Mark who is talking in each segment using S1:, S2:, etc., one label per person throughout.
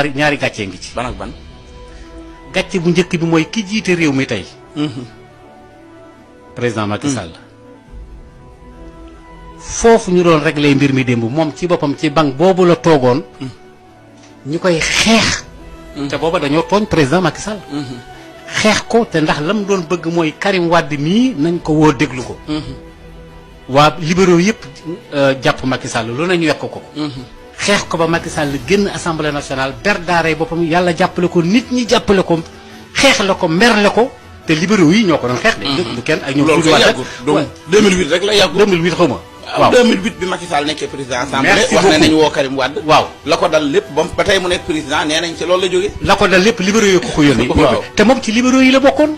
S1: ñaari gàccee ngi ci.
S2: ban ak ban.
S1: gàcce bu njëkk bi mooy ki jiite réew mi tey. président Macky Sall. foofu ñu doon réglé mbir mi démb moom ci boppam ci banque boobu la toogoon. ñu koy xeex. te booba dañoo tooñ président Macky Sall. xeex ko te ndax lam doon bëgg mooy Karim Wade mii nañ ko woo déglu ko. waa libéraux yëpp jàpp Macky Sall lu nañu yekk ko. xeex ko ba Macky Sall génn assemblée nationale ber daaray boppam yàlla jàppale ko nit ñi jàppale ko xeex la ko merle ko te libéraux yi ñoo ko doon xeex de. du kenn ak ñoom.
S2: loolu kay yàggul donc 2008 rek la yàggul.
S1: 2008 xaw ma.
S2: waaw 2008 bi Macky Sall nekkee président assemblée.
S1: merci
S2: wax ne nañu woo Karim Wade.
S1: waaw
S2: la ko dal lépp ba tey mu nekk président nee nañ ci loolu la jógee.
S1: la ko dal lépp libéraux yi ko yónni.
S2: waaw
S1: te moom ci libéraux yi la bokkoon.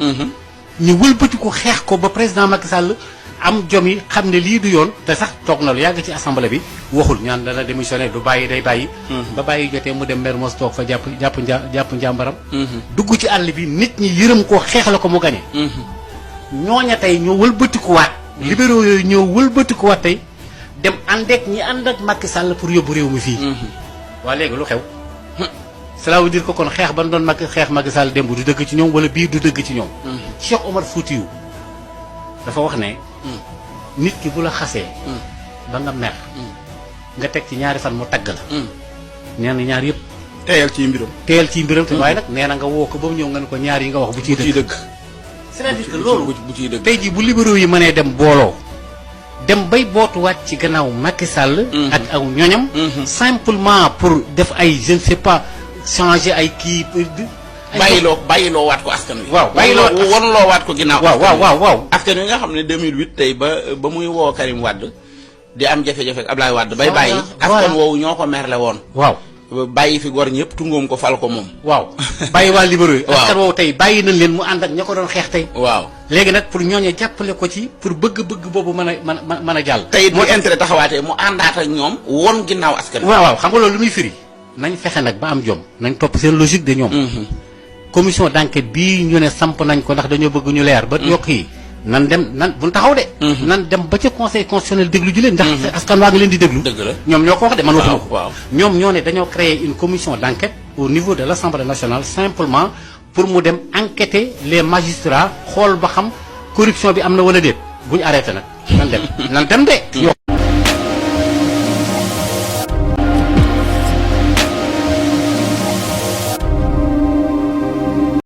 S1: ñu wëlbati ko xeex ko ba président Macky Sall am jom yi xam ne lii du yoon te sax toog na lu yàgg ci assemblée bi waxul ñaan dana démissionné du bàyyi day bàyyi. ba bàyyi jotee mu dem Mermoz toog fa jàpp njàmbaram. dugg ci àll bi nit ñi yërëm ko xeex la ko mu gañe. ñooña tey ñoo wëlbatikuwaat. libéraux yooyu ñoo wëlbatikuwaat tey dem ànd ak ñi ànd ak Macky Sall pour yóbbu réew mi fii. waa léegi lu xew. cela veut dire que kon xeex ba doon xeex Macky Sall démb du dëgg ci ñoom wala bii du dëgg ci ñoom. Cheikh Omar Foutiyou dafa wax ne. nit ki bu la xasee. ba nga mer. nga teg ci ñaari fan mu tagg la. nee na ñaar yëpp.
S2: teyal ci mbiram.
S1: teyal ci mbiram te waaye nag nee na nga woo ko ba mu ñëw nga ne ko ñaar yi nga wax bu ciy dëgg. c'est-à-dire que loolu
S2: bu ciy dëgg.
S1: tey jii bu libéraux yi mënee dem booloo. dem bay bootuwaat ci gannaaw Macky Sall. ak aw ñoñam. simplement pour def ay je ne sais pas changer ay kii.
S2: bàyyiloo waat ko askan wi.
S1: waaw
S2: wonloo waat ko ginnaaw.
S1: waaw
S2: askan wi nga xam ne 2008 tey ba muy woo Karim Wade di am jafe-jafe ak Ablaye Wade bay bàyyi. askan woowu ñoo ko merle woon.
S1: waaw
S2: bàyyi fi gor ñëpp tungoom ko fal ko moom.
S1: waaw bàyyi waa libéraux yi.
S2: waaw
S1: askan woowu tey bàyyi nañ leen mu ànd ak ña ko doon xeex tey.
S2: waaw
S1: léegi nag pour ñooñu jàppale ko ci pour bëgg-bëgg boobu mën a jàll.
S2: tey bu intérêt taxawaatee mu àndaat ak ñoom won ginnaaw askan wi.
S1: waaw xam nga loolu lu muy firi. nañ fexe nag ba am jom nañ topp seen logique de ñoom. commission d'enquête bii ñu ne samp nañ ko ndax dañoo bëgg ñu leer ba yokk yi nan dem buñ taxaw de. nan dem ba ca conseil constitutionnel déglu ji leen. ndax askan waa ngi leen di déglu.
S2: dëgg la
S1: ñoom ñoo ko wax de man waxuma ko.
S2: waaw
S1: ñoom ñoo ne dañoo créer une commission d'enquête au niveau de l'Assemblée nationale simplement pour mu dem enquêter les magistrats xool ba xam corruption bi am na wala déet bu ñu arrêté nag. nan dem de.